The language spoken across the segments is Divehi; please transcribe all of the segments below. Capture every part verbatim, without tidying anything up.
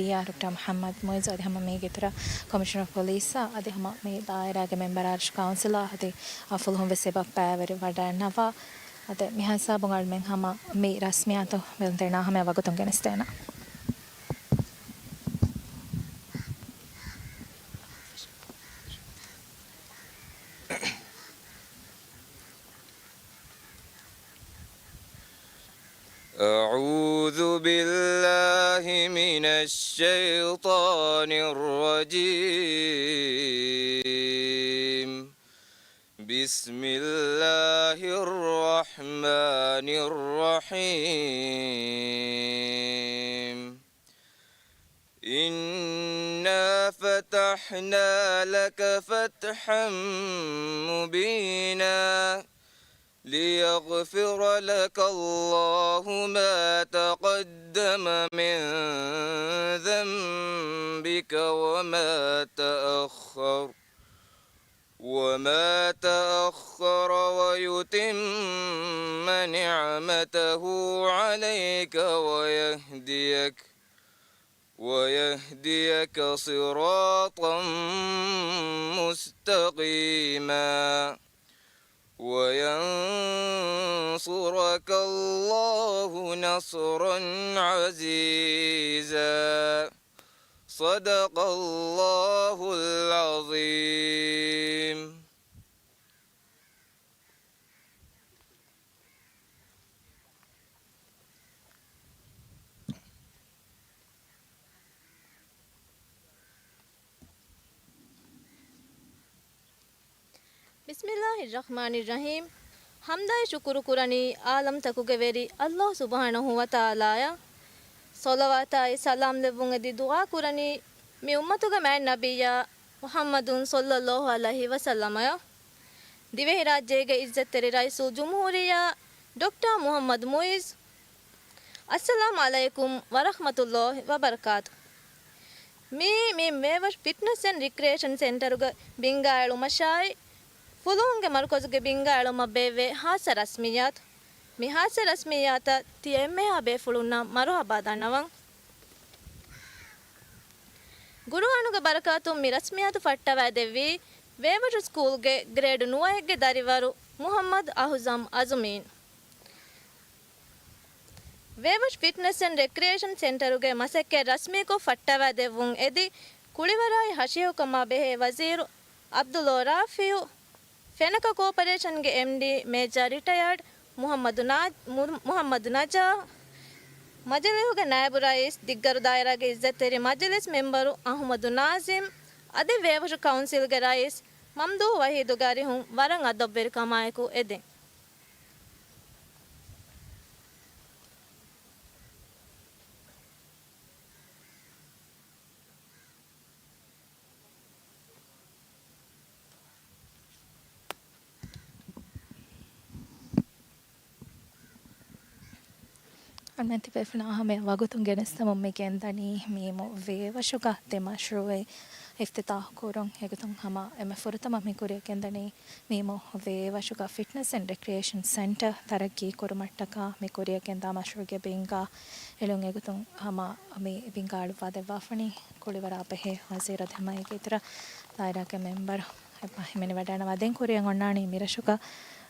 ޑީއާ ޑޮކްޓަރ މުޙައްމަދު މުއިއްޒު އަދި ހަމަ މީގެ އިތުރަށް ކޮމިޝަނަރ އޮފް ޕޮލީސްއާ އަދި ހަމަ މި ދާއިރާގެ މެމްބަރ އާރިޝް ކައުންސިލާ އަދި ފުލުހުން ވެސް އެބަ ބައިވެރިވަޑައިގަންނަވާ. އަދި މި ހިސާބުން އަޅުމެން ހަމަ މި ރަސްމިއްޔާތު ބެލުންތެރިންނާ ހަމަޔަށް ވަގުތުން ގެނެސްދޭނަން. أعوذ بالله من الشيطان الرجيم. بسم الله الرحمن الرحيم. إنا فتحنا لك فتحا مبينا ليغفر لك الله ما تقدم من ذنبك وما تأخر وما تأخر ويتم نعمته عليك ويهديك ويهديك صراطا مستقيما وينصرك الله نصرا عزيزا. صدق الله العظيم. ބިސްމިއްލާހިއްރަޙްމާނިއްރަޙީމް. ޙަމްދާއި ޝުކުރު ކުރަނީ ޢާލަމްތަކުގެ ވެރި ﷲ ސުބްޙާނަހޫ ވަތަޢާލާއަށް. ޞަލަވާތާއި ސަލާމް ލެއްވުން އެދި ދުޢާ ކުރަނީ މި އުއްމަތުގެ މާތް ނަބިއްޔާ މުޙައްމަދު ޞައްލައްލާހު ޢަލައިހި ވަސައްލަމައަށް. ދިވެހިރާއްޖޭގެ ޢިއްޒަތްތެރި ރައީސުލްޖުމްހޫރިއްޔާ ޑޮކްޓަރ މުޙައްމަދު މުޢިއްޒު. އައްސަލާމު ޢަލައިކުމް ވަރަޙްމަތުﷲ ވަބަރަކާތު. މިއީ މި ވޭވަށު ފިޓްނަސް އެންޑް ރިކްރިއޭޝަން ސެންޓަރުގަ ބިންގާއެޅުމަށާއި، ފުލުހުންގެ މަރުކަޒުގެ ބިންގާއެޅުމަށް ބޭއްވޭ ހާއްސަ ރަސްމިއްޔާތު. މި ހާއްސަ ރަސްމިއްޔާތަށް ތިޔަ އެންމެހާ ބޭފުޅުންނަށް މަރުޙަބާ ދަންނަވަން. ޤުރުއާނުގެ ބަރަކާތުން މި ރަސްމިއްޔާތު ފައްޓަވައިދެއްވީ ވޭވަށު ސްކޫލްގެ ގްރޭޑް ނުވައެއްގެ ދަރިވަރު މުޙައްމަދު އަހުޒަމް އަޒުމީން. ވޭވަށް ފިޓްނަސް އެންޑް ރެކްރިއޭޝަން ސެންޓަރުގެ މަސައްކަތް ރަސްމީކޮށް ފައްޓަވައިދެއްވުން އެދި، ކުޅިވަރާއި ހަށިހެޔޮކަމާ ބެހޭ ވަޒީރު ޢަބްދުﷲ ރާފިޢު، ފެނަކަ ކޯޕަރޭޝަންގެ އެމްޑީ މޭޖަރ ރިޓަޔާޑް މުޙައްމަދު ނާ-، މު-، މުޙައްމަދު ނަޖާ، މަޖިލީހުގެ ނާއިބު ރައީސް، ދިއްގަރު ދާއިރާގެ ޢިއްޒަތްތެރި މަޖިލިސް މެމްބަރު އަޙުމަދު ނާޒިމް، އަދި ވޭވަށު ކައުންސިލްގެ ރައީސް މަމްދޫޙު ވަޙީދުގެ އަރިހުން ވަރަށް އަދަބުވެރިކަމާއެކު އެދެން. އަންމެން ތިބޭފުޅުން އަހަމެ ވަގުތުން ގެނެސްދެމުން މި ގެންދަނީ މީމު ވޭވަށުގަ ދެ މަޝްރޫޢެއް އިފްތިތާޙު ކުރުން. އެގޮތުން ހަމަ އެންމެ ފުރަތަމަ މި ކުރިއަށް ގެންދަނީ މީމު ވޭވަށުގަ ފިޓްނަސް އެންޑް ރެކްރިއޭޝަން ސެންޓަރ ތަރައްގީ ކުރުމަށްޓަކާ މި ކުރިއަށް ގެންދާ މަޝްރޫޢުގެ ބިންގާ އެޅުން. އެގޮތުން ހަމަ މި ބިންގާ އަޅުއްވާ ދެއްވާފަނީ ކުޅިވަރާ ބެހޭ ވަޒީރު އަދި ހަމަ އޭގެ އިތުރަށް ދާއިރާގެ މެމްބަރު އެބަ ހިމެނިވަޑައިގަންނަވާ. ދެން ކުރިއަށް އޮންނާނީ މިރަށުގަ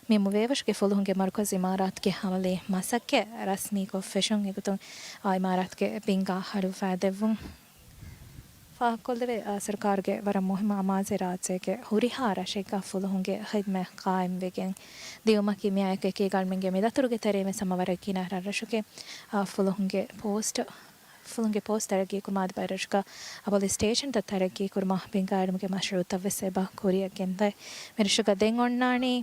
މި މު ވޭވަށުގެ ފުލުހުންގެ މަރުކަޒު އިމާރާތުގެ އަމަލީ މަސައްކަތް ރަސްމީކޮށް ފެށުން. އެގޮތުން އާ އިމާރާތުގެ ބިންގާ އަޅުއްވާދެއްވުން. ފާހަގަކޮށްލެވޭ، އާ، ސަރުކާރުގެ ވަރަށް މުހިއްމު އަމާޒެއް ރާއްޖޭގެ ހުރިހާ ރަށެއްގަ ފުލުހުންގެ ޚިދްމަތް ޤާއިމްވެގެން ދިޔުމަކީ. މިއާއެކު އެކީގަ އަޅުމެންގެ މިދަތުރުގެ ތެރެއިން ވެސް ހަމަ ވަރަށް ގިނަ ރަށްރަށުގެ، އާ، ފުލުހުންގެ ޕޯސްޓް، ފުލުހުންގެ ޕޯސްޓް ތަރައްގީ ކުރުމާ އަދި ބައެއް ރަށުގަ އަ، ޕޮލިސް ސްޓޭޝަންތައް ތަރައްގީ ކުރުމަށް ބިންގާ އެޅުމުގެ މަޝްރޫޢުތައް ވެސް އެބަ ކުރިއަށް ގެންދައި. މިރަށުގަ ދެން އޮންނާނީ،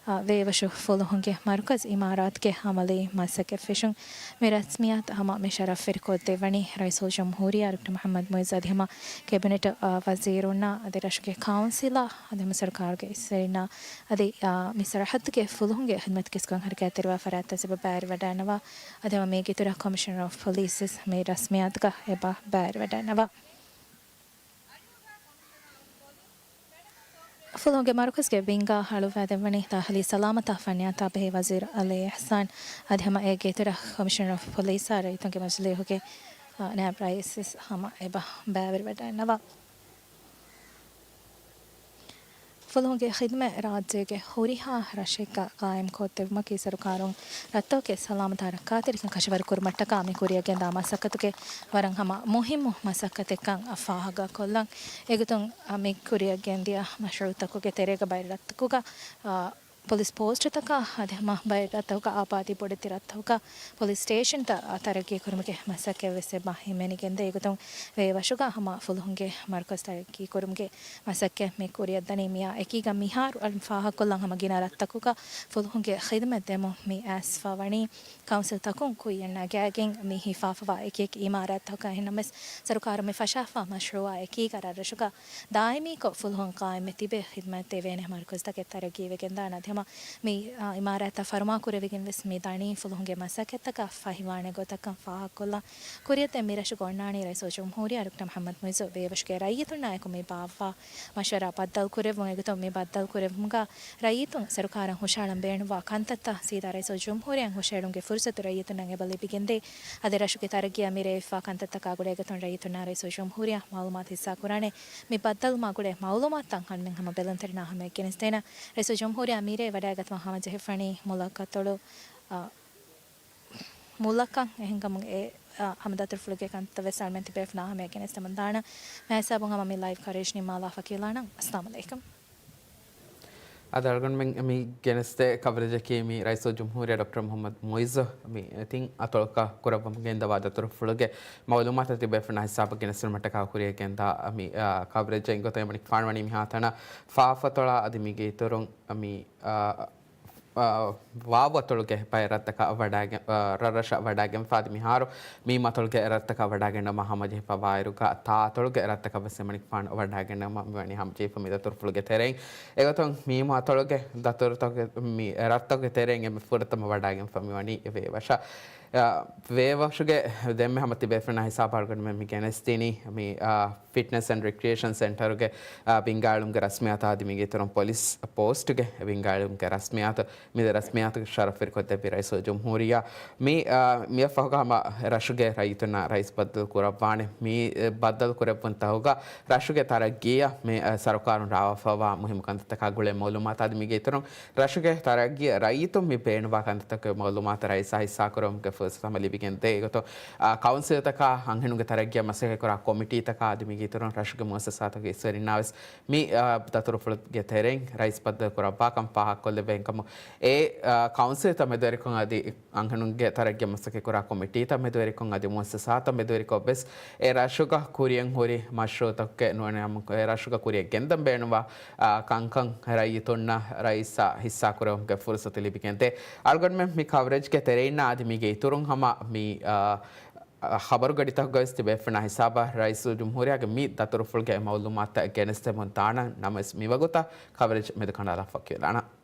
އާ، ވޭވަށު ފުލުހުންގެ މަރުކަޒު އިމާރާތުގެ އަމަލީ މަސައްކަތް ފެށުން. މި ރަސްމިއްޔާތު ހަމަ މި ޝަރަފްވެރިކޮށްދެއްވަނީ ރައީސުލްޖުމްހޫރިއްޔާ ޑޮކްޓަރ މުޙައްމަދު މުޢިއްޒު އަދި ހަމަ ކެބިނެޓް، އާ، ވަޒީރުންނާ އަދި ރަށުގެ ކައުންސިލާ އަދި ހަމަ ސަރުކާރުގެ އިފްސަރުންނާ އަދި، އާ، މި ސަރަހައްދުގެ ފުލުހުންގެ ޚިދްމަތުގެ ސުކަން ހަރަކާތްތެރިވާ ފަރާތްތައް ވެސް އެބަ ބައިވެރިވަޑައިގަންނަވާ. އަދި ހަމަ މީގެ އިތުރަށް ކޮމިޝަނަރ އޮފް ޕޮލިސް ވެސް މި ރަސްމިއްޔާތުގަ އެބަ ބައިވެރިވަޑައިގަންނަވާ. ފުލުހުންގެ މަރުކަޒުގެ ބިންގާ އަޅުއްވާދެއްވަނީ ދާޚިލީ ސަލާމަތާ ފަންނިޔާތާ ބެހޭ ވަޒީރު އަލީ އިޙްސާން އަދި ހަމަ އޭގެ އިތުރަށް ކޮމިޝަނަރ އޮފް ޕޮލިސްއާ ރައްޔިތުންގެ މަޖިލީހުގެ ނޭބް ރައީސް ވެސް ހަމަ އެބަ ބައިވެރިވެވަޑައިގަންނަވާ. ފުލުހުންގެ ޚިދުމަތް ރާއްޖޭގެ ހުރިހާ ރަށެއްގަ ޤާއިމްކޮށްދެއްވުމަކީ ސަރުކާރުން ރަށްތަކުގެ ސަލާމަތާ ރައްކާތެރިކަން ކަށަވަރު ކުރުމަށްޓަކާ މި ކުރިއަށް ގެންދާ މަސައްކަތުގެ ވަރަށް ހަމަ މުހިއްމު މަސައްކަތެއްކަން ފާހަގަކޮށްލަން. އެގޮތުން މި ކުރިއަށް ގެންދިޔަ މަޝްރޫޢުތަކުގެ ތެރޭގަ ބައެއް ރަށްތަކުގަ، އާ، ޕޮލިސް ޕޯސްޓުތަކާ އަދި ހަމަ ބައެއް ރަށްތަކުގަ އާބާދީ ބޮޑެތި ރަށްތަކުގަ ޕޮލިސް ސްޓޭޝަންތައް ތަރައްގީ ކުރުމުގެ މަސައްކަތް ވެސް އެބަ ހިމެނިގެންދޭ. އެގޮތުން ވޭވަށުގަ ހަމަ ފުލުހުންގެ މަރުކަޒު ތަރައްގީ ކުރުމުގެ މަސައްކަތް މި ކުރިއަށްދަނީ. މިއާ އެކީގަ މިހާރު އަޅުން ފާހަގަކޮށްލަން ހަމަ ގިނަ ރަށްތަކުގަ ފުލުހުންގެ ޚިދުމަތް ދެމުން މި އައިސްފަ ވަނީ. ކައުންސިލްތަކުން ކުއްޔަށް ނަގާގެން މި ހިފާފަވާ އެކިއެކި އިމާރާތްތަކަށް އެހެންނަމަވެސް، ސަރުކާރުން މި ފަށާފާ މަޝްރޫޢާ އެކީގަ ރަށްރަށުގަ ދާއިމީކޮށް ފުލުހުން ޤާއިމްވެ ތިބެ ޚިދުމަތް ދެވޭނެ މަރުކަޒުތަކެއް ތަރައްގީވެގެންދާނެ. އަދި ހަމަ މި، އާ، އިމާރާތްތައް ފަރުމާކުރެވިގެން ވެސް މި ދަނީ ފުލުހުންގެ މަސައްކަތްތަކަށް ފަހިވާނެ ގޮތަކަށް ފާހަގަކޮށްލަން. ކުރިއަށްދޭން މި ރަށުގަ އޮންނާނީ ރައީސުލްޖުމްހޫރިއްޔާ ޑޮކްޓަރ މުޙައްމަދު މުޢިއްޒު ބޭބަށުގެ ރައްޔިތުންނާއެކު މި ބާއްވާ މަޝްވަރާ ބައްދަލުކުރެއްވުން. އެގޮތުން މި ބައްދަލުކުރެއްވުމުގަ ރައްޔިތުން ސަރުކާރަށް ހުށަހަޅަން ބޭނުންވާ ކަންތައްތައް ސީދާ ރައީސުލްޖުމްހޫރިއްޔާއަށް ހުށަހެޅުމުގެ ފުރުޞަތު ރައްޔިތުންނަށް އެބަ ލިބިގެންދޭ. އަދި ރަށުގެ ތަރައްގީއަށް މިރޭ އޮތްފާ ކަންތައްތަކާ ގުޅޭ ގޮތުން ރައްޔިތުންނާ ރައީސުލްޖުމްހޫރިއްޔާ މަޢުލޫމާތު ހިއްސާކުރާނެ. މި ބައްދަލުވުމާ ގުޅޭ މަޢުލޫމާތުތައް އަންހެނުން ހަމަ ބެލުންތެރިންނާ ހަމަޔަށް ގެނެސްދޭނަން. ރައީސުލްޖުމްހޫރިއްޔާ މިރޭ ވަޑައިގަތުމަށް ހަމަޖެހިފަނީ މުލައްކަތޮޅު، އަ، މުލައްކަން. އެހެންކަމުން އެ، އަ، ހަމަ ދަތުރުފުޅުގެ ކަންތައް ވެސް އަޅުމެން ތިބޭފުޅުންނާ ހަމަޔަށް ގެނެސްދެމުން ދާނަން. މި ހިސާބުން ހަމަ މި ލައިވް ކަވަރޭޖް ނިންމާލާފަ ކިޔާލާނަން. އައްސަލާމު ޢަލައިކުމް. އަދި އަޅުގަނޑުމެން މި ގެނެސްދޭ ކަވަރޭޖަކީ މި ރައީސުލްޖުމްހޫރިއްޔާ ޑޮކްޓަރ މުޙައްމަދު މުޢިއްޒު މި ތިން އަތޮޅަކަށް ކުރައްވަމުން ގެންދަވާ ދަތުރުފުޅުގެ މަޢުލޫމާތު ތިބޭފުޅުންނާ ހިސާބަށް ގެނެސްދިނުމަށްޓަކާ ކުރިއަށް ގެންދާ މި، އާ، ކަވަރޭޖެއް. އެގޮތަށް އެމަނިކުފާނު ވަނީ މިހާތަނަށް ފާފަތޮޅާ އަދި މީގެ އިތުރުން މި، އާ، އާ، ވާވު އަތޮޅުގެ ބައެއް ރަށްތަކަށް ވަޑައިގެން، އާ، ރަށްރަށަށް ވަޑައިގެންފާ އަދި މިހާރު މީމް އަތޮޅުގެ ރަށްތަކަށް ވަޑައިގެންނަވާ ހަމަޖެހިފަ ވާއިރުގަ ތާ އަތޮޅުގެ ރަށްތަކަށް ވެސް އެމަނިކުފާނު ވަޑައިގެންނަވާ މިވަނީ ހަމަޖެހިފަ މި ދަތުރުފުޅުގެ ތެރެއިން. އެގޮތުން މީމް އަތޮޅުގެ ދަތުރުތަކުގެ މި ރަށްތަކުގެ ތެރެއިން އެންމެ ފުރަތަމަ ވަޑައިގެންފަ މިވަނީ ވޭވަށަށް. އާ، ވޭވަށުގެ ދެންމެ ހަމަ ތިބޭފުޅުންނާ ހިސާބަށް އަޅުގަނޑުމެން މި ގެނެސްދިނީ މި، އާ، ފިޓްނަސް އެންޑް ރިކްރިއޭޝަން ސެންޓަރުގެ، އާ، ބިންގާއެޅުމުގެ ރަސްމިއްޔާތާ އަދި މީގެ އިތުރުން ޕޮލިސް ޕޯސްޓުގެ ބިންގާއެޅުމުގެ ރަސްމިއްޔާތު، މި ރަސްމިއްޔާތުގެ ޝަރަފުވެރިކޮށްދެއްވި ރައީސުލްޖުމްހޫރިއްޔާ. މި، އާ، މިއަށްފަހުގަ ހަމަ ރަށުގެ ރައްޔިތުންނާ ރައީސް ބައްދަލު ކުރައްވާނެ. މި، އެ، ބައްދަލު ކުރެއްވުންތަކުގަ ރަށުގެ ތަރައްގީއަށް މި، އަ، ސަރުކާރުން ރާވާފައިވާ މުހިއްމު ކަންތައްތަކާ ގުޅޭ މައުލޫމާތު އަދި މީގެ އިތުރުން ރަށުގެ ތަރައްގީއަށް ރައްޔިތުން މި ބޭނުންވާ ކަންތައްތަކުގެ މައުލޫމާތު ރައީސާ ހިއްސާކުރެވުމުގެ ފުރުސަތު ހަމަ ލިބިގެންދޭ. އެގޮތުން، އާ، ކައުންސިލްތަކާ އަންހެނުންގެ ތަރައްގީއަށް މަސައްކަތްކުރާ ކޮމިޓީތަކާ އަދި މީގެ އިތުރުން ރަށުގެ މުއައްސަސާތަކުގެ އިސްވެރިންނާ ވެސް މި، އާ، ދަތުރުފުޅުގެ ތެރެއިން ރައީސް ބައްދަލު ކުރައްވާކަން ފާހަގަކޮށްލެއްވި ކަމު އެ، އާ، ކައުންސިލްތައް މެދުވެރިކޮށް އަދި އަންހެނުންގެ ތަރައްގީއަށް މަސައްކަތްކުރާ ކޮމިޓީތައް މެދުވެރިކޮށް އަދި މުއައްސަސާތައް މެދުވެރިކޮށް ވެސް އެ ރަށުގަ ކުރިއަށް ހުރި މަޝްރޫޢުތަކުގެ ނޫނީ އެ ރަށުގަ ކުރިއަށް ގެންދަން ބޭނުންވާ، އާ، ކަންކަން ރައްޔިތުންނަށް ރައީސާ ހިއްސާކުރެވުމުގެ ފުރުސަތު ލިބިގެންދޭ. އަޅުގަނޑުމެން މި ކަވަރޭޖްގެ ތެރެއިންނާ އަދި މީގެ އިތުރުން ހަމަ މި، އާ، އާ، ޚަބަރުގަޑިތަކުގަ ވެސް ތިބޭފުޅުންނާ ހިސާބަށް ރައީސުލްޖުމްހޫރިއްޔާގެ މި ދަތުރުފުޅުގެ މައުލޫމާތުތައް ގެނެސްދެމުން ދާނަން. ނަމަވެސް މިވަގުތަށް ކަވަރޭޖް މެދުކަނޑާލާފަ ކިޔާލާނަން.